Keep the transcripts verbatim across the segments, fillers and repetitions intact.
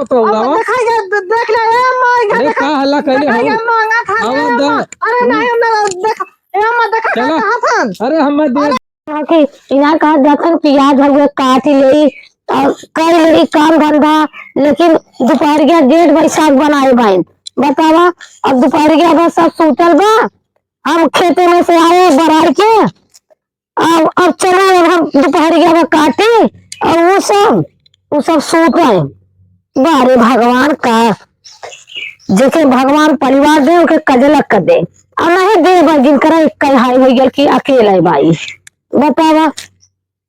तो अब हुआ। देखा ये, दे-, देख ले, ए माँ, ये अरे देखा, का हल्ला कैले देखा हो? ये मांगा था, आवा ए दा। माँ। अरे हम्म। नहीं, हम देख, ए माँ, देखा चला। कहाँ था? अरे हम दे अरे कि इनार कहाँ देखन, पियाज हउए काट ले, और कर ले काम धंधा, लेकिन दुपहरिया जेठ बैसाख बनाए बाइन। बतावा, अब दुपहरिया बस सब सूतल बा, हम खेते में से आए बरार के, अब, अब चला, अब हम दुपहरिया में काटे, और वो सब, वो सब सूत रहे। बारे भगवान का, जेके भगवान परिवार दे, ओके कजला कर दे। और नहीं दे भाई, जिनकरा एक कल हाई हो गया कि अकेला है भाई। बतावा,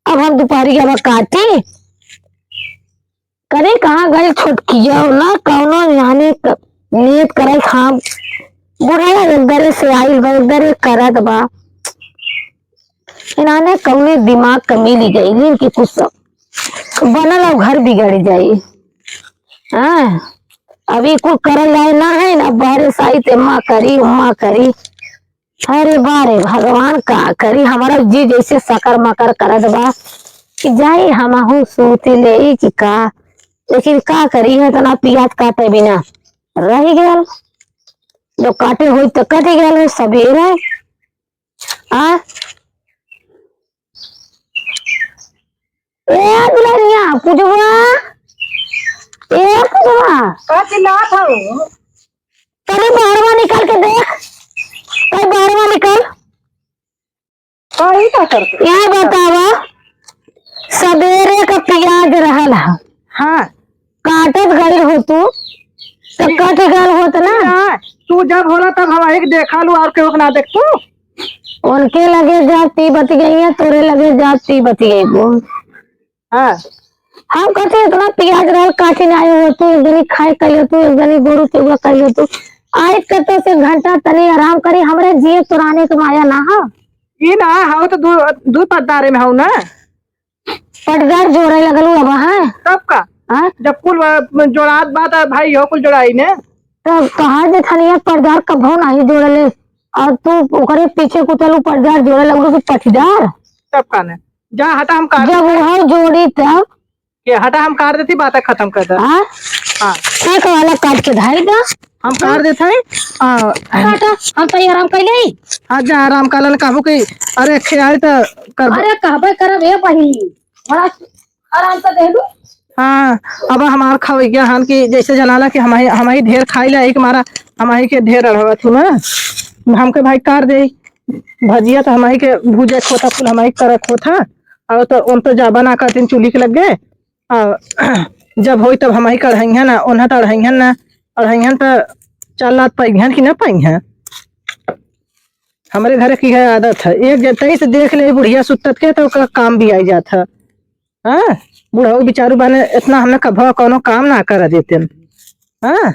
अब हम दुपहरिया में काटे, करे कहाँ गइल छोटकिया ना, कौनो जाने क-, नियत करे खाम। बुढ़िया एक दरे से आइल बा, एक दरे करत बा। इन्हाने कौने दिमाग क मिली गई, इनकी कुछ सब बनल और घर बिगड़ जाई। हाँ, अभी कुल करल जाए ना है ना, बहरे से आई ते माँ करी, माँ करी। अरे बारे भगवान, का करी, हमारा जी जैसे सकर मकर करत बा कि जाई हमहू सूती ले कि का, लेकिन का करी, है इतना पियाज काटे बिना रह गयल, जो काटे होई तो कट गयल हो सबेरे। आ ए दुल्हनिया, पूजवा, ए पूजवा, का चिल्लात हऊ? तनी बाहरवा निकल के देख, तनी बाहरवा निकल। का, ई का करत? यह बतावा, सबेरे का पियाज रहल ह। हाँ। काटत गइल हो तू, तो कट गइल होत ना। ना, तू जब होला तब हम एक देखा लू और केहू के ना देख तू। उनके लगे जाती बतियाइया, तोरे लगे जाती बतियाइबो। हाँ। हम कहते इतना पियाज रहल काटे ना आए हो तू, एक जनी खाए कहियो तू, एक जनी गोरू चौवा कहियो तू। आए कतो से घंटा तनी आराम करी, हमरे जिए तुराने के माया ना हो। ई ना हो तो दू, दू पद्दारे में हो ना। पटदार जोड़े लगलू अब, हाँ? तब का? हाँ? जब कुल, अ, जोड़ात बा त भाई हो कुल जोड़ाई ने। तब कहाँ जे थनिया पटदार कभो नाही जोड़ले, और तू ओकरे पीछे कुतलू पटदार जोड़े लगलू कि पटदार। तब का ने? जा हटा, हम काट जब देते। वह जोड़ी तब। के हटा, हम काट देती, बात खत्म कर दे। हाँ? हाँ। ठीक वाला काट के धाई दा। हम काट देत हई। आ, काटा, हम तो ये आराम कर ले। हाँ, जा आराम कर लेना, कहबो कि अरे खेआई तो कर। अरे कहबे करब ए बहिनी, बड़ा आराम से दे दू। हाँ, अब हमार खवैया हन कि जैसे जनाला कि हमही, हमही ढेर खाई ला, एक मारा हमही के ढेर अढ़वा थी ना। हमके भाई काट दे, भजिया तो हमही के भूजे खोता, कुल हमही करे खोता। और तो उन तो जाबा ना करतीन चूल्ही के लगे। आ, जब होई तब हमही कढ़इहन ना, ओन्हा त अढ़इहन ना, अढ़इहन त चार लात पइहन कि ना पइहन। हमरे घरे की है आदत है, एक जतई से देख ले बुढ़िया सुतत के तो ओकर काम भी आई जात है। हाँ, बुढ़ऊ बिचारू बाने इतना हमने कभो कौनो काम ना कर देते। हाँ,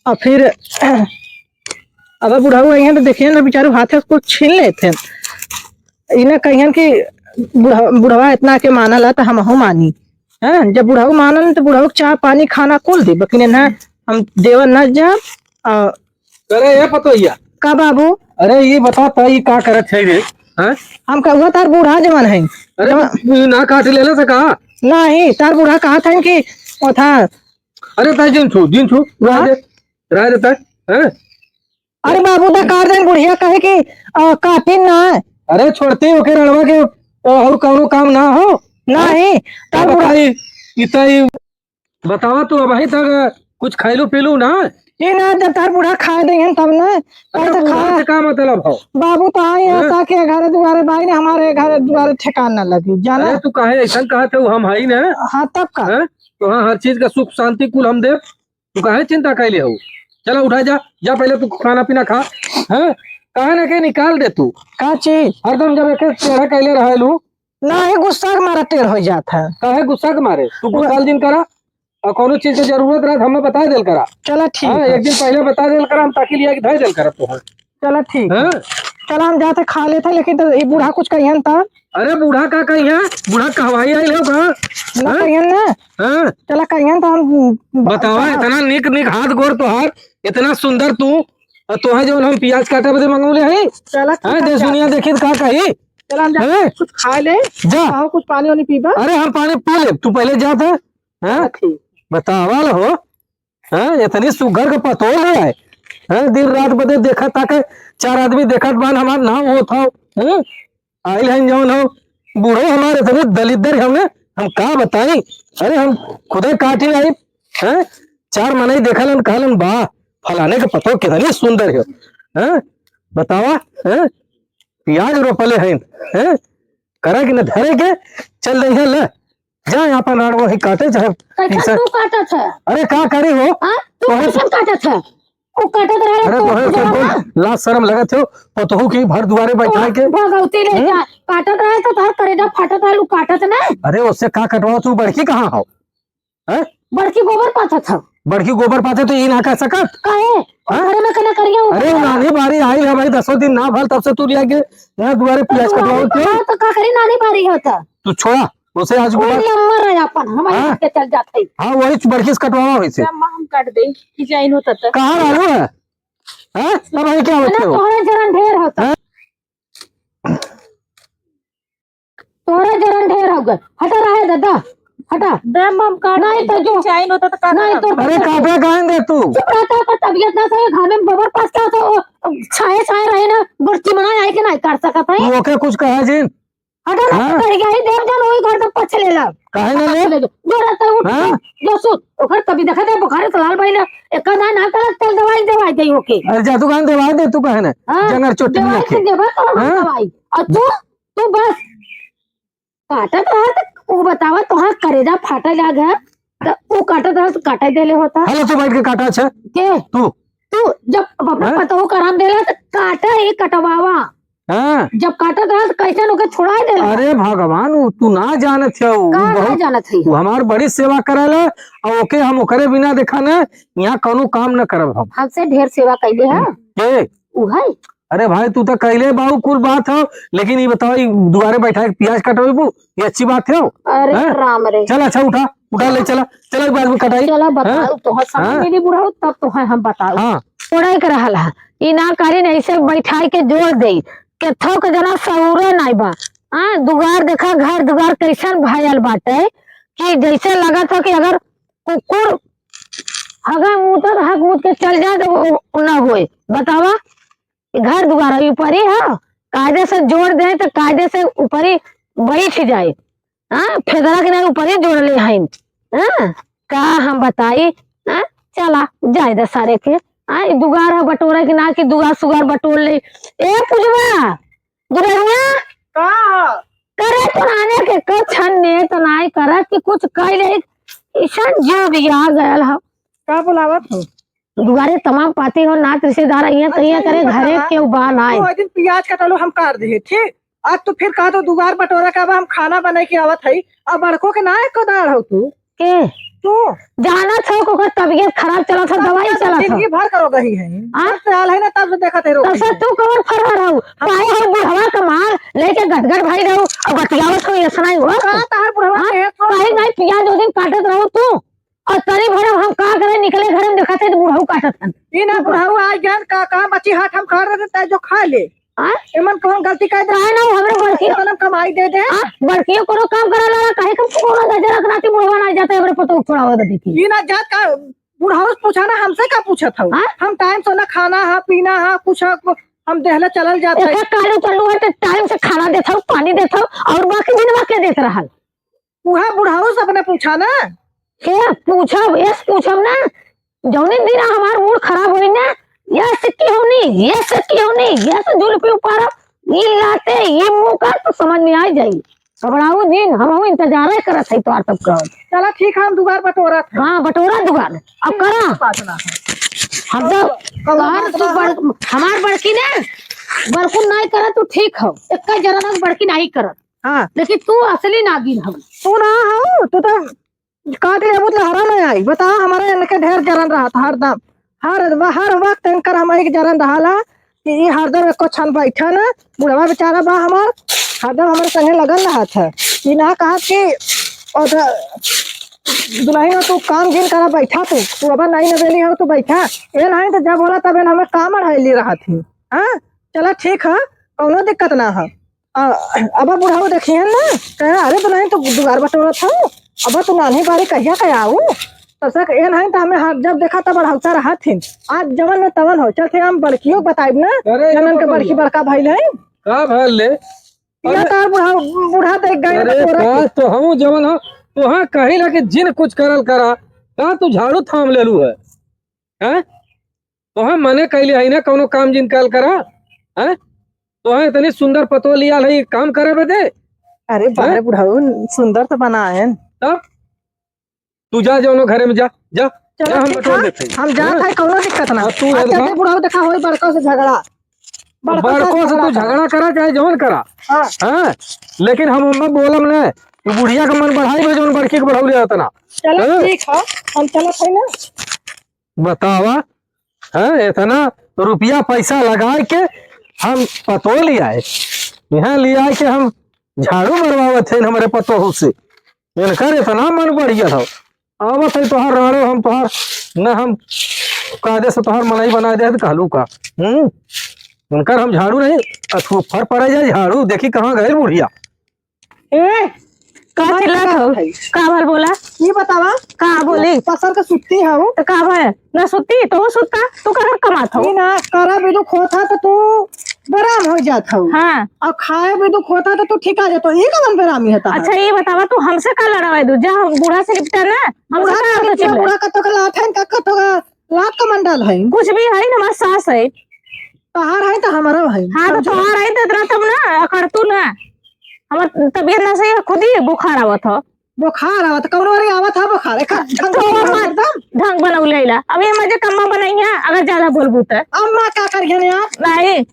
और फिर अब बुढ़ऊ अइहन तो देखिए ना बिचारू हाथे से कुछ छीन लेते हैं। इन्हें कहियन कि बुढ़ा-, बुढ़वा इतना के मानल है तो हमहू मानी। हैं, जब बुढ़ऊ मानन तो बुढ़ऊ के चाह पानी खाना कुल दे, लेकिन इन्हें हम देवन न जा। आ, अरे ए पतोहिया। का बाबू? अरे ये बता त ई का करत है रे? हैं? हम कहुआ तार बूढ़ा जवन है। अरे जवन तू ना काट लेले से कहा? नहीं, तार बूढ़ा कहा था कि वो था। अरे ताई जिन छू, जिन छू, रह हाँ? दे, रह दे ताई, हैं? अरे बाबू, दा काट देन, बुढ़िया कहे कि, अ, काटिन ना। अरे छोड़ते ओके रणवा के, अ, और कौनो काम ना हो। नहीं, तब तब बुढ़ा बताई, इतना ही बतावा तू अबही तक कुछ खैलू पीलू ना? ये ना, जब तार बूढ़ा खाए देहन तब ना। अरे तब तो बूढ़ा खा से का मतलब हो? बाबू तो आई हैं? ऐसा के घर दुआरे बाई ने, हमारे घर दुआरे ठिकान ना लगी, जाना? अरे तू काहे ऐसा कहत हो, हम हई ना? हाँ, तब का? हैं? तो हाँ, हर चीज का सुख शांति कुल हम देब। तू काहे चिंता कैले हो? चला उठा जा, जा पहले तू खाना पीना खा। हैं? काहे ना के निकाल दे तू? का चीज? हरदम जब एक टेढ़ा कैले रहेलू। ना, ये गुस्सा के मारा टेढ़ हो जात है। काहे गुस्सा के मारे? तू गुस्सा जिन करा, और कौनो चीज के जरूरत रहे तो हमें बता देल करा। चला ठीक हाँ, है। एक दिन पहले बता देल करा, हम ताकि लिया के धर देल करा तू। चला ठीक है। हैं? चला हम जाते खा लेते, लेकिन तो ये बूढ़ा कुछ कहियन त। अरे बूढ़ा का कहिया? बूढ़ा कहवाई आइल हो का? ना हैं? कहियन ना। हैं? चला कहियन त हम बतावा, बतावा। इतना निक निक हाथ गोर तोहार, इतना सुंदर तू, और तोहे जौन हम पियाज काटे बदे मंगौले है। चला ठीक हैं, है, देश जा। दुनिया देखी त का कही? चला हम जा, हैं? कुछ खा ले। जा। आओ, कुछ पानी वानी पीबा। अरे हम पानी पी ले, तू पहले जा त। हैं? चला ठीक। बतावा ला हो, हैं? इतनी सुघर के पतोह ले आए, हैं? दिन रात बदे देखत ताके, चार आदमी देखत बान, हमार नाम होत हौ, हैं? आइल हन जौन हो, बूढ़ो हमार इतने दलिद्दर हमें, हम का बताई? अरे हम खुदे काटी आई, हैं? चार मनई देखलन, कहलन, "वाह, फलाने के पतोह कितनी सुंदर है, हैं? बतावा, हैं? प्याज रोपले हैं, हैं? करे कि न धरे के, चल रही है, ले, जा यहाँ पर राड़ वही काटे, चाहे कैसे पीछे।" तू काटत है? अरे का करी हो? हाँ? तू तोहे कैसे काटत है? वो काटत रहे अरे तो तोहे जरा कोई ना। लाज शरम लगत हो, पतोहू के भर दुआरे बैठा के। भगवती ले हम्म? जा, काटत रहे तो तोहर करेजा फाटत रहे, उ काटत ना। अरे उससे का कटवाओ, तू बड़की कहाँ हो? हैं? बड़की गोबर पाथत हौ। बड़की गोबर पाथे तो ई ना कह सकत? काहे? हाँ? घरे में कना करिया हो अरे गया? नानी बारी आई है भाई, दसों दिन ना भल, तब से तू लिया के यहाँ दुआरे तो पियाज तू कटवाओ नानी क्यों? कहा तो का करी, नानी बारी होता। तू छोड़ा, उसे आज के कोई बाद नंबर है अपन, हम हाँ? यहाँ के चल जाते हैं। हाँ, वही बड़की से कटवावा वही से। अम्मा हम काट दे, कि जाइन होता था। कहाँ रहलू है? हाँ? अब भाई क्या ना, होते हो? तोहरे जरन ढेर होता। हाँ? तोहरे जरन ढेर हो गए। हटा रहे दादा, हटा। दे मम काट नहीं तो जो चाइन होता तो का नहीं करब? तो अरे काटा काहे दे तू? चुप रहता है, पर तबीयत ना सही, घामे में गोबर पाथता तो वो छाए छाए रहे ना, गुड़की मना आए के नहीं काट सकत है। तू ओके कुछ कहा जिन? हटा ना, हाँ? कह गया ही देव जन वही घर से पछ ले ला। काहे ना ले? ले जो, जो रहता है उठ हाँ? जो सुत, ओकर तभी देखा था बुखार से लाल भाई ना, एक ना ना कर चल दवाई दवाई दे ओके। अरे जा तू काहे दवाई दे तू काहे ना? हाँ? जंगर चोटी दवाई लेके। से देबा तो हम हाँ? दवाई। और तू, तू बस काटत रहा त उ बतावा तोहार करेजा फाटे लाग है, त उ काटत रहा त काटे देले होता। हेलो, तू बैठ के काटा, अच्छा। के? तू। तू जब अपना हाँ? पतोह का आराम देला त काटे ही कटवावा। हाँ। जब काटत रहा त कैसे ओके छुड़ाए देला? अरे भगवान, उ तू ना जानत है, उ का ना बहुत, जानत है? उ हमार बड़ी सेवा करेला, और ओके हम ओकरे बिना देखा ना, यहाँ कौनो काम न करब हम। हमसे ढेर सेवा कैले है। के? उ है। अरे भाई, तू तो कैले बाऊ कुल बात हो, लेकिन ये बताओ, ये दुआरे बैठा के प्याज कटवेबू, ये अच्छी बात है? अरे हैं? राम रे। चल, अच्छा, उठा, उठा ले, चला, चला, एक बार में कटाई। चला, बताओ, हैं? तोहर समय हाँ? मिली बुढ़ऊ, तब तोहे हम बताऊ। हाँ। छोड़े के रहल है, ई ना करी, नहीं से बैठाई के जोड़ दे, केथो के जना सहूरे नाई बा। हाँ, दुआर देखा, घर दुआर कैसन भयल बाटे कि जैसे लगत हो कि अगर कुकुर हगा मूतत हक मूत के चल जाए तो वो, वो ना होए। बतावा, घर दुआर है, ऊपरी है, कायदे से जोड़ दे तो कायदे से ऊपरी बैठ जाए। हाँ, फेदरा के ना ऊपरी जोड़ ले हैं। हाँ, का हम बताई? हाँ, चला, जाए दे सारे के। हाँ, ई दुआर है बटोरे के ना कि दुआर सुआर बटोर ले। ए पुजवा, दुल्हनिया, का? करे तो नाने के, के छन में तो नाई करत कि कुछ कह ले, ऐसन जो बिया गयल हो। का बुलावत हो? दुआरे तमाम पाती हो, नात रिश्तेदार अइहें, तइहें अच्छा, करे, ई घरे बतावा, केहू बा नाई। तू ओइ दिन पियाज कटलो हम काट दिहे, ठीक? आज तू फिर कहा तो दुआर बटोरा का बा, हम खाना बनाए के आवत हई, अब बड़को के ना एको दाढ़ हो तू। के? तू। जानत हो, ओकर तबीयत खराब चलत हो, तबीयत दवाई चलत हो। जिंदगी भर करो गही है। आ? जब से आल है ना, तब से देखत है रोटी तब से है। तू कमर फरहर हो। हम पाए हो बुढ़वा का माल, लेके गदगद भाई रहो, और बतियावत हो, ऐसा नहीं हुआ। का तहार बुढ़वा हाँ? के है, तो काहे नहीं पियाज ओ दिन काटत रहो तू, और तनी भर हम का करे, निकले घर में देखत है, तो बुढ़ऊ काटत हन। ई ना बुढ़ऊ आ गया, का, का मच्छी हाथ हम खा रहे थे, तै जो खा ले। हाँ? एमन कौन गलती कर दे? काहे ना, हमरे बड़की एमन हम कमाई दे दे। हाँ? बड़कियों कोनो काम करा ला, काहे कम कोनो नजर रखना कि बुढ़वा ना जाते, हमरे पतोह छोड़ावे दे देखी। ई ना जात का बुढ़ऊ से पूछा ना, हमसे का पूछत हऊ? हाँ? हम टाइम से ना खाना है, पीना है, कुछ है, को-, हम देहला चलल जात है। एक कालू चलू है तो टाइम से खाना देत हऊ, पानी देत हऊ, और बाकी दिन बाकी देत रहल। उहे बुढ़ऊ से अपने पूछा ना। के पूछब, यस पूछब ना। जौने दिन हमार मूड खराब होई ना, यस की होनी, यस की होनी, यस जुल्फी उपारब, ई लाते, ई मुंह कर तो समझ में आ जाई। घबराऊ जिन, हमहू इंतजारे करत हई तोहार सबका। चला ठीक है, हम दुआर बटोरत है। हाँ, बटोरा दुआर। अब करा। बात ना है। हम तो कौनो तोहार बात तू ना है। बड़-, हमार बड़की ना, बड़कुन नाई करत, तू ठीक हो। एक्का जरा ना बड़की नाई करत। हाँ। लेकिन तू असली नागिन हो। तू ना हो, तू तो काट लेबू त लहरा ना आई। बताओ, हमारे इनके ढेर जरन रहत हरदम। हर, हर वक्त इनकर हम एक जरन रहला कि ई हरदम एको क्षण बैठा ना। बुढ़वा बेचारा बा हमार, हरदम हमारे संगे लगल रहत है। ई ना कहत कि और दुल्हन हो, तू काम जिन करा, बैठा तू, तू अब नाई नवेली हो, तू बैठा। ए नहीं तो जब होला तब हमें काम अढ़ाई रहत ही। हाँ, चला ठीक है, कौनो दिक्कत ना है। आ, अब बुढ़ऊ देखिहन ना, कहे, "अरे दुल्हन, तू दुआर बटोरत हऊ, अब तू नान्ही बारी कहिया के आऊ?" तब से एन है तो हमें हर जब देखा तब बढ़ौता रहत हिन। आज जवन न तवन हो, चल थे हम बड़कियों के बताइब ना, अरे, जनन के बड़की बड़का भाई है। का भल ले? या अरे, तार बुढ़ा, बूढ़ा देख गए अरे, तोरा का के। तो हम जवन हो, तोहा कही ला कि जिन कुछ करल करा, का तू झाड़ू थाम लेलू है? हैं? तोहा मने कैले है ना कौनो काम जिन काल करा, हैं? तोहा इतनी सुंदर पतोह लियाल है, काम करे बदे? अरे बाप रे, हैं? बुढ़ऊ सुंदर तो बनाए हैं। तब तू जा, जौनो घरे में जा, जा, चलो जा, हम ठीक बटोर है, लेते हैं। हम जात हैं, कौनो दिक्कत ना। और तू अब है चलते ना? बुढ़ऊ देखा होई बड़का से झगड़ा, बड़का से बड़को से तू झगड़ा करा। झगड़ा करा, चाहे जौन करा। हाँ। हाँ, लेकिन हम ओमे बोलब ना, तू बुढ़िया के मन बढ़ाई बे, जौन बड़की के बढ़ौले होत ना। चलो हाँ? ठीक है, हम चलत है ना। बतावा, हैं, इतना रुपया पैसा लगाए के हम पतोह लियाए, यहाँ लियाए के हम झाड़ू मरवावत हैं हमरे पतोह से। इनकर इतना मन बढ़िया था, आवत है तोहार राड़ो, हम तोहार न हम कायदे से तोहार मनई बनाए दे कहलू का। हम्म, इनकर हम झाड़ू नहीं, अथू फर पड़े जाए झाड़ू, देखी कहाँ गए बुढ़िया। ए, का का चिल्लात हो? करत हई? का भर बोला? ई बतावा। का बोली? पसर के सुत्ती हऊ। तो का भर? ना सुत्ती, तो वो सुत्ता, तू का कमात हो? ई ना, करा बिदु खोथा तो तू बेराम हो जात हऊ। हाँ। और खाए बिदु खोथा तो तू ठिका जात हो। ई कवन बेरामी है तहार? अच्छा, ये बतावा, तू हमसे का लड़ावे दू? जा, हम बूढ़ा से निपटा ना, हमसे बूढ़ा का का हमसे चिल्ला? बूढ़ा कतो का लात है, का कतो का लात कमंडल है। कुछ भी है ना, हमार सास है। तोहार है तो हमारो है। हाँ, तो तोहार है तो इतना तब ना अकड़ तू ना। हमार तबीयत ना सही है, खुद ही बुखार आवत हो। बुखार आवत, कौनो वाली आवत है बुखार? एक तो ढंग से हमार एकदम। ढंग बनौले ला। अब ये मजे कम्मा बनाई है, अगर ज्यादा बोलबू तो। अम्मा का करिहन यार? नहीं।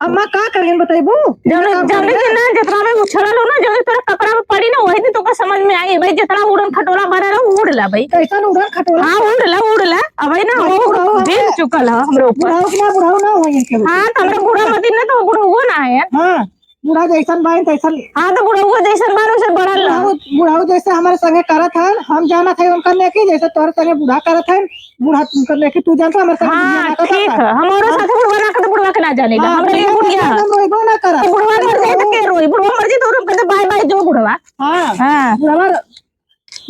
अम्मा का करिहन बताइबू? जौने, इतना काम जौने करिहन? दिन ना जतरा में उछलल हो ना, जौने तोरा कपड़ा में पड़ी ना, वही दिन तोका समझ में आई। भाई, जितना उड़न खटोला भरे रहो, उड़ ला भाई। कैसन उड़न खटोला? हाँ, उड़ ला, उड़ ला। अब है ना, भाई, वो बुढ़ऊ दिन हमें चुकल है हमरे ऊपर। बुढ़ऊ के ना, बुढ़ऊ ना होई के। हाँ, तो हमरे बूढ़ा मती ना, तो बुढ़ऊ ना है। हाँ, बूढ़ा जैसन बाइन तैसन। हाँ, तो बुढ़ऊ जैसन बाइन वैसन बढ़ल रहा। बुढ़ऊ, बुढ़ऊ जैसे हमारे संगे करत है, हम जानत है उनकर नेकी, जैसे तोहरे संगे बूढ़ा करत है, बूढ़ा तुमकर लेके तू जानता हमारे साथ हाँ, बुढ़िया ना करता ठीक है। है। हमारे हाँ। साथ बुढ़वा ना करता, बुढ़वा के ना जाने ला। हाँ, हमरे लिए बुढ़िया बुढ़िया ना है। हम रोइबो ना करब। तो बुढ़वा मर जाए तो के रोई? बुढ़वा मर जाए तो उनको कहते, "बाय बाय, जो बुढ़वा।" हाँ। हाँ। बुढ़वा,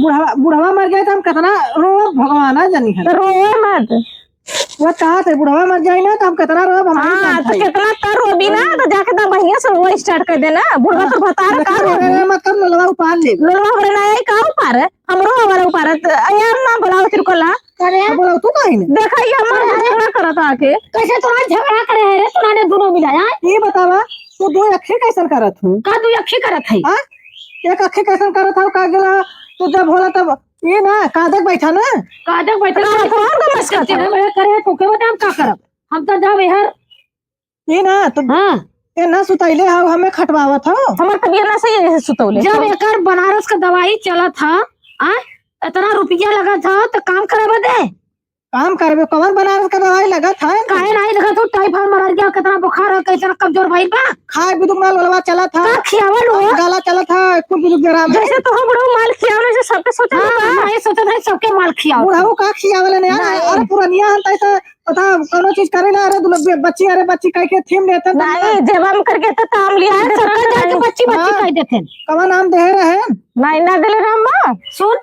बुढ़वा, बुढ़वा मर जाए तो हम कितना रोब, भगवान आ जानी है। तो रोए मत। वो कहा थे, बुढ़वा मर जाए ना तो हम कितना रोब, हम हाँ, तो कितना तर रोबी ना, तो जाके तब बढ़िया से रोए start कर देना। बुढ़वा हाँ। तो भतार का कितना रोबी। रोए मत कर, लोलवा उपार ले। लोलवा हमरे ना आई, का उपार है? हमरो हमारा ऊपर है, त-, ए अम्मा, बुलाओ तिरकोला। अरे। हाँ, बुलाओ, तू काहे ने? देखा, ये अम्मा अरे, अरे। झगड़ा करत आके। कैसे तोरा झगड़ा करे है रे, तोरा ने दोनों मिला, आय? ये बतावा, तू दो अखी कैसन करत हूँ? का दो अखी करत है? हाँ? एक अखी कैसन करत हूँ, का गेला, तू जब होला तब, ये ना, कादक बैठा ना। कादक बैठा ना, ना, तो हम तो बस करते हैं, करते हैं। हम ये करे हैं, तो के बता हम का करब? हम तो जावे हर ई ना, तो हाँ। ए ना सुतैले हौ, हमें खटवावत हौ। हमार तबियत ना सही है, सुतौले। जब एकर बनारस का दवाई चलत ह, आ, इतना रुपया लगत ह, तो काम करावे दे। काम करबे, कौन बनारस का दवाई लगत है? काहे नहीं लगत हो? टाइफाइड मर गया, कितना बुखार है, कैसे कमजोर भइल बा? खाए बिदुक माल ओलवा चलत ह। का खियावल हो? गला चलत ह, कुल बिदुक जरा में। जैसे तो हम लोग माल खियावे, वैसे सबके सोचत हाँ, बा। हाँ, ये सोचत है, सबके माल खियावत। बुढ़ऊ का खियावले ने यार, नहीं। अरे पुरनिया हम तैसे पता, कौनो चीज करे ना, अरे दुल्हन बे-, बच्ची, अरे बच्ची कह के थीम लेते हैं, नहीं, जब हम करके तो काम लिया है, सबका जाके बच्ची, बच्ची हाँ। कह देते हैं। कवन नाम दे रहे हैं? नहीं, ना दिले राम बा। सुन,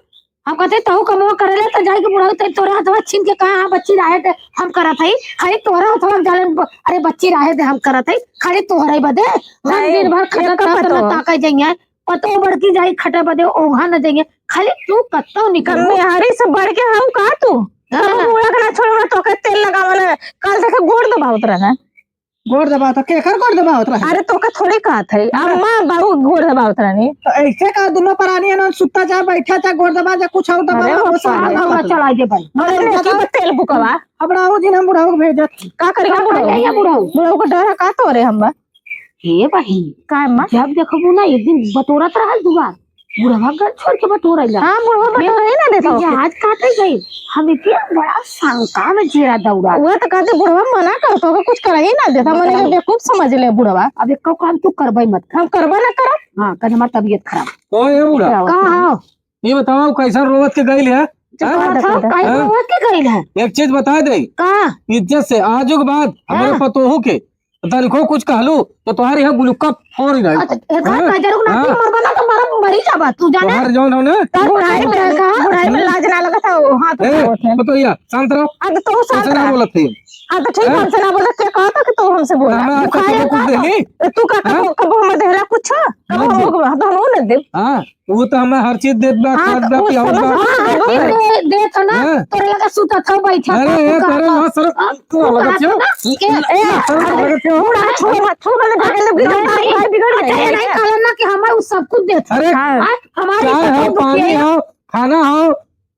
हम कहते तहु कमवा करे ले, तो जाके बुढ़ऊ ते तोरे हथवा छीन के कहा, "हाँ, बच्ची रहे थे, हम करत हई।" खाली तोरा हथवा जाले, ब-, "अरे बच्ची रहे थे, हम करत हई।" खाली तोहरे बदे, हम नहीं, दिन भर खटत एक रहत पतो। ना ताका जाइए। पतो बड़की जाई खटे बदे, ओघा न जाइए। खाली तू कत्तो निकल। मेहरी से बढ़ के हऊ का तू? हाँ। कबो बूढ़ा के ना छोड़ो ना, तोके तेल लगावल है। कल देखे गोड़ दबावत रहे। गोड़ दबावत, केकर गोड़ दबावत रहे? अरे तोके थोड़ी कहत है, हाँ। अम्मा बाबू गोड़ दबावत रहनी। तो ऐसे का दोनों परानी है ना, सुत्ता जा, बैठा जा, गोड़ दबा जा, कुछ और दबा अरे जा, वो वो सारा सारा दबा दबा जा। चला दे भाई। अरे अरे लेके बताओ। बा तेल बुकवा। अब राहु जी ने हम बुढ़ऊ के भेजत। का करेगा का बुढ़ऊ? करेगा बुढ़ऊ? बुढ़ऊ को डर है का तोरे हम बा? हे बहिन, का अम्मा? जब देखबू ना, एक दिन बटोरत रहल दुआर, बुढ़वा घर छोड़ के बटोरैला। हाँ, बुढ़वा बटोरे ही ना देता ओके। आज काटे गई, हम इतने बड़ा शंका में जेरा दौड़ा। वो तो कहते बुढ़वा मना करतो, ओके कुछ कर ही ना देता, मने बताओ। के बेवकूफ समझ ले बुढ़वा। अब एको काम तू करबे मत कर। हम करबे ना करब। हाँ, कल हमार तबीयत खराब। कौन है बूढ़ा? का हो? ये बताओ, कैसन रोवत के गइल है? चुप हाँ? रह, बताओ, काहे हाँ? रोवत के गइल है? एक चीज बता दे। का? इज्जत से आजू के बाद हमरे हाँ। पतोहू के तनिको कुछ कहलू तो तोहार यहाँ गुलुक्का फोड़ ही नहीं। अच्छा, एक हाँ? का जरूर ना हाँ? मरबा ना तो मरब, मरी जाबा तू, जाने? तोहार जौन हो ना। तोर बुढ़ाई में, बुढ़ाई में लाज ना लगत है, वो हाथ ए, उठावत है। बतैया, शांत रहो। अब तो शांत ऐसे ना रह। बोलत है। हाँ, तो ठीक है, हैं? हमसे ना बोलत, क्या कहत है कि तू हमसे बोला? हमें आज तक बुखार कबो कुछ है देली? तो तू का हैं? कबो, कबो हमें देला कुछ? कबो नहीं दे। हो गवा, तो हम ना देब। हाँ, वो तो हमें हर चीज देत बा, हाँ, खात तो बा, वो पियावत समझ बा। हाँ, हाँ, हाँ, हाँ। दे, देत हो ना, हाँ। तोरे लगा सुतत हो, बैठत अरे, हो, ए, तू तोरे कहत हो। ना सर, हाँ, तू तू अलग कहत हो ना, छो। ए, ए, सर, अलग छो। बूढ़ा छो, छो, वाले भागे लोग बिगड़ गए, भाई बिगड़ गए। अच्छा, ये नहीं कहलन ना कि हमें वो सब कुछ देत हो। अरे, हाँ। हाँ, हमारे चाय सब हो, कुछ पानी है। हो, खाना हो,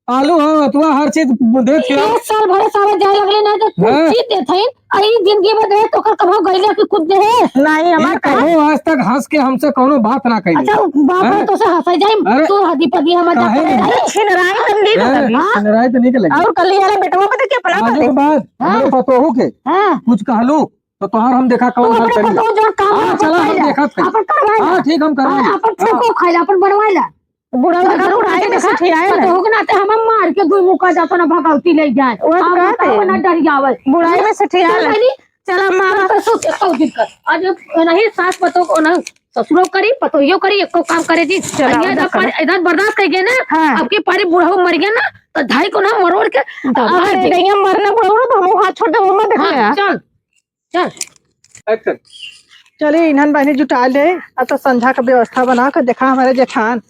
आलू हो, अथवा हर चीज देत हो। एक साल भरे सारे जाए लगले ना तो कुछ हाँ। चीज देत हईन, और ई जिंदगी में देत तो ओकर कबो गइले कि कुछ दे। नहीं, हमार ये कबो आज तक हंस के हमसे कौनो बात ना कइले। अच्छा, बाप रे, हाँ? तो से हंसे जाई, अरे, तू हदी पदी हम मजाक काहे करे नहीं? जाई। छिनराई तो नहीं हैं? लगी। हाँ? छिनराई तो नहीं लगी। और कल ही वाला बेटवा को देख के अपना आजो करे। के बाद हाँ। हमरे पतोहू के हाँ। कुछ कहलू तो तोहार हम देखा तू कौन हाल अपने करी। पतोहू जो काम हाँ, है, चला, अपन हम कर ले। देखत हई। अपन करवाई हाँ, ला। ठीक, हम करवाई हाँ, ला। अपन हाँ। ठोको खाई ला, अपन बनवाई ला। बुढ़ऊ देखा, बुढ़ाई में देखा, सिठियाए ना। पतोहू के नाते हम मार के दुई मुका जाता ना भगवती ले जाए। वो हम कहते बताओ ना डर जावे। बुढ़ाई में सिठियाए चल ना। बनी। चल अम्मा, चल तो सुत, एको दिन कर। आज नहीं सास पतोह को ना ससुरो करी, पतोहियो करी, एको काम करे दी। चल, अइया अब इधर कर। पर, इधर बर्दाश्त कर गए ना। हाँ। अब की पारी बुढ़ऊ मर गया ना, तो धाई को ना मरोड़ के दबा अगर दे। गैया मरना बुढ़ऊ ना, तो हम हाथ छोड़ दे, वो मत देख हाँ, ले। चल। चल। Action। चली, इन्हन बहनी जुटा ले, अब तो संझा का व्यवस्था बना के देखा हमारे जेठान,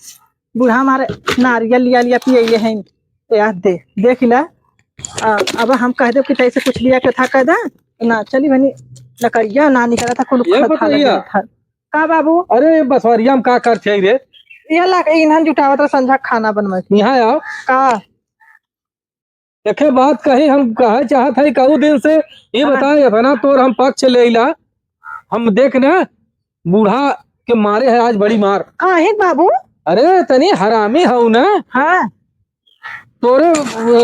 बूढ़ा हमारे नारियल लिया लिया पियले हैं, याद दे, देख ले। आ, अब हम कह दे कि तैसे कुछ लिया के था कह दे, ना चली बहनी, लकड़िया ना निकला था, कुल ये खा, खा बतैया। लगे था। का बाबू? अरे, ये बसवरिया में का कर थे रे? ये ला, इन्हन जुटावत रहे संझा खाना बनवा के। यहाँ आओ। का? एके बात कही हम कहे चाहत हई कहू दिन से, ये हाँ। बताए, इतना तोर हम पक्ष ले ला, हम देख ना, बूढ़ा के मारे है आज बड़ी मार। काहे बाबू? अरे, तनी हरामी हऊ ना। हाँ। तोरे,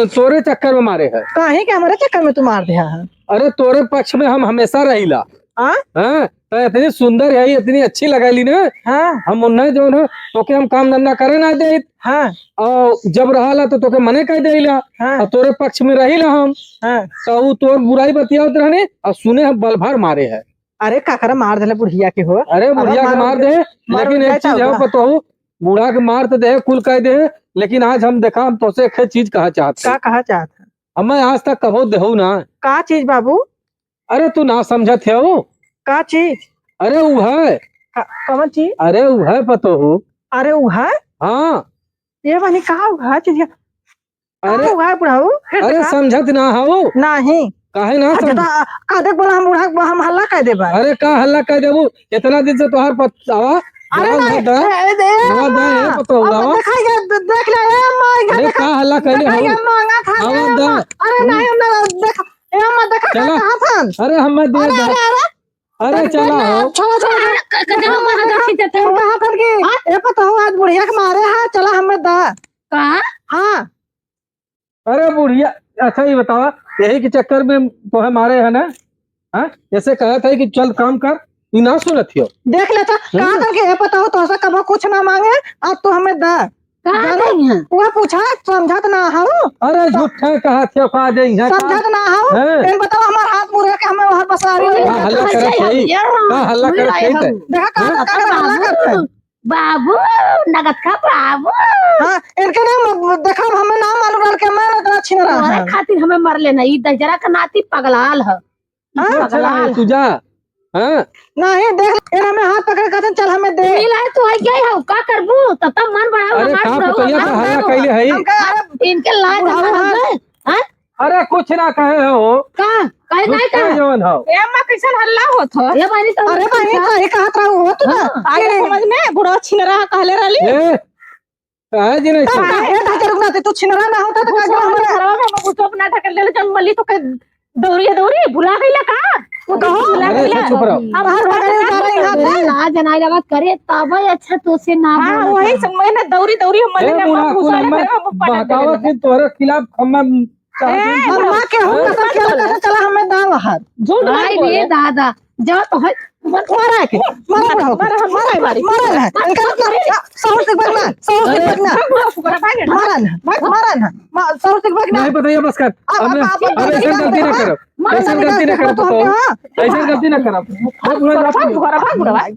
तोरे चक्कर में मारे है। काहे के हमारे चक्कर में तू मार दिया है? अरे, तोरे पक्ष में हम हमेशा रहिला। हाँ? हाँ, तो इतनी सुंदर है, इतनी अच्छी लगैली ना। हाँ। हम उन्हें जो ना, तोके हम काम धंधा करे ना देत। हाँ। और जब रहला तो तोके मने कह देला। हाँ। और तोरे पक्ष में रहिला हम। हाँ। तो उ तोर बुराई बतियावत रहने और सुने हम बल भर मारे है। अरे काकरा मार देले बुढ़िया के हो। अरे अब बुढ़िया के मार मार दे, मार लेकिन उठाए एक चीज है, का? पतोहू, बूढ़ा के मार तो दे, कुल कह दे, लेकिन आज हम देखा, हम तोसे एक चीज कहा चाहत का हई। कहा चाहत है? हमें आज तक कबो देहू ना। का चीज बाबू? अरे तू ना समझत हो। का चीज? अरे उ है। का, कौन चीज? अरे उ है पतोहू। अरे उ है? हाँ। ये बनी का उ है चीज? का अरे, उ है बुढ़ऊ? अरे का? समझत ना हो। नहीं। काहे ना अच्छा, समझ? तो का देख बोला हम बूढ़ा, हम हल्ला कह देबा। अरे का हल्ला कह देबू? इतना दिन से तोहार पत-, आवा, अरे जवाब नहीं, दे। ए, ए, ए, जवाब दे, ए, हाँ। पतोहू, अब आवा। देखा ये, दे-, देख ले, ए, माँ, इधर अरे देखा। का हल्ला कहले देखा हो? ये मांगा था, आवा ए, दे। माँ। अरे नहीं, हम ना देख, ए, माँ, देखा चला। कहाँ था? अरे हम दे अरे, दे। अरे, अरे। अरे देख, चला देख, हो। छोड़ो, छोड़ो, छोड़ो। क-, क-, जहाँ वहाँ देखा, देखी जाता है। वहाँ करके, हाँ? ए, पतोहू आज बुढ़िया के मारे है, चला हमें दा। का? हाँ। अरे बुढ़िया, अच्छा ये बतावा, यही के चक्कर में तोहे मारे है ना? हाँ, ऐसे कहा था कि चल काम कर, ई ना सुनत हियो। देख लेता, हम्म। कहा था कि हे पतोहू, तोहसे कबो कुछ ना मांगे, आज तू हमें दा। कहा जाने, नहीं है? वह पूछा, समझत ना हो। अरे झूठे कहा थे, कहा दे यहाँ का? समझत ना हो। हैं? एन बताओ, हमार हाथ मुड़े के हमें वहाँ बसारी का हल्ला करत है? का हल्ला करत है? देखा, का, हैं? का, का हल्ला करत है? बाबू, नगद का बाबू। हाँ, इनके नाम देखा, हमें नाम मालूम रहल के मैं इतना छिन रहा तोहरे है। खातिर हमें मर लेना, ई दहिजरा का नाती पगलाल ह। हाँ? पगलाल ह। तुझा, हाँ? नहीं, देख, इन्हें हमें हाथ पकड़ के कहते, "चल, हमें दे।" मिला है, तू है क्या है? का करबू? तब, तब मन बढ़ाओ, अरे, हमार का बुढ़ऊ, पतैया हमार का हल्ला बुढ़ऊ। कैले है? हम कहा, अरे, इनके लाज बुढ़ऊ ना है। लगे, हाँ? अरे, कुछ ना कहे हो। का? काहे नहीं झूठा कहे? जवन हो। ए अम्मा, कैसन हल्ला होत हो? ए बहिनी, तो अरे बहिनी, का? काहे कहत रहू हो तू ना? हाँ। आगे समझ में बुढ़वा छिनरा कहले रहली। ए, काहे जी नहीं तब सुन? काहे ढांचा रुकना थे? तू छिनरा ना होता तो का घुसवा हमारे घरवा में हम घुसवा अपना ढकेल देले, जब मली तो के दौड़िया दौड़ी, भुला गईला का? वो तो भुला अरे, गईला। अच्छा, चुप रहो। अब हर भगरे जा रहे हैं, हाँ, हाँ। लाज नाई लगत करे, तब अच्छा तो से ना हाँ, बोला वही था। समय में दौड़ी दौड़ी हम मली ए, ना मुन्ना, घुसा कुल ले, हमें फिर हम पटक बहकावा देले। कि तोहरे खिलाफ हमें ए, और माँ के हम कसम खेला, कसम चला, हमें दाव हर। झूठ मत आई रे बोलो। दादा, जा तो है। मारा है के? मारा, मारा, मारा, मारा, मारा, मारा, मारा, मारा। इनका ना, ना, साहू से बचना, साहू से अरे। बचना। भाग, भाग, भाग, भाग। मारा ना, भाग, मारा ना। मा-, साहू से बचना। नहीं पता, ये बस कर। अब, अब, हमने, अब, अब अब ऐसा गलती ना करब। मार ऐसा गलती ना करब, तो हम बताओ। यहाँ। ऐसा गलती ना करब। भाग, भाग, भाग, भाग, भाग।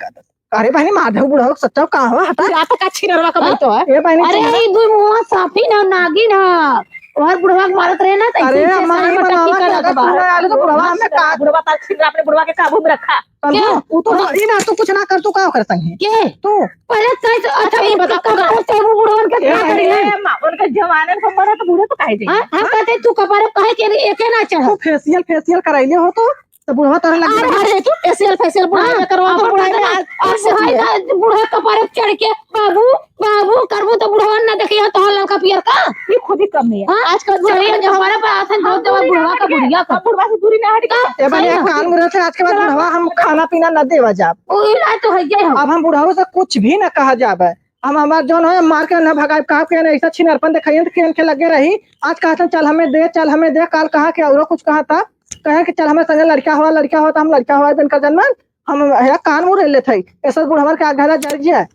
अरे बहनी, मार दे बुढ़ऊ, सच्चा का हो, हटा। तू रात का छिनरवा का हाँ? बोलतो है? ए बहनी, अरे, छिनर- ई दुई मुंहा साफी ना, नागिन है। और बुढ़वा के मारत रहे ना, तो अरे, ऐसे अम्मा, साइड नहीं में बनावा, टट्टी कर अगर रखबा। तू ना आलू तो बुढ़वा हमें का बुढ़वा का छिनरा अपने बुढ़वा के काबू में रखा। समझो? क्या? वो तो हाँ, ई ना, तू कुछ ना कर, तू का कर संगे? के? तू। पहले सही से, अच्छा, अच्छा, ये बता, कपड़ा से वो बुढ़वन के ए, क्या ए, करेंगे? ए, अम्मा, उनके जवानन को मरे तो बूढ़े तो काहे जाइए? हाँ, हम कहते, तू कपारे काहे के लिए एके ना चढ़ा? तू फेशियल, फेशियल कराइले हो तो, तो बुढ़वा तोरे लग अरे, गया। अरे, तू फेशियल, फेशियल बुढ़ाई हाँ, में करवा, अब तो बुढ़ाई में बुढ़ाई में आज, आज आज बुढ़ाई सोचिए। का, बुढ़ा कपारे चढ़ के, "बाबू, बाबू," करबू तो बुढ़वा ना देखिए, तो ललका पियर का। ये खुद ही कम नहीं है। हाँ, आजकल चढ़िए, बुढ़वा जब हमारे पास आसन धो देवा, बुढ़वा का बुढ़िया का। अब बुढ़वा से दूरी ना हटी। ए बने, हाँ। कान मुरे से आज के बाद बुढ़वा हम खाना पीना न देवा जाब। ओही ला तो है ये हम। अब हम बुढ़ाऊ से कुछ भी न कहा जाबे। हम हमार जौन है मार के न भगाए, कहा के न ऐसा छिनरपन देखाइए तो केन के लगे रही। आज कहत हैं, "चल हमें दे, चल हमें दे," काल कहा के औरो कुछ कहा था, कहे कि, "चल हमें संगे लड़का हुआ, लड़का हुआ," तो हम लड़का हुआ बनकर जन्मन, हम है कान मुरे लेत है। ऐसा बुढ़वा के आग घरा जर गया।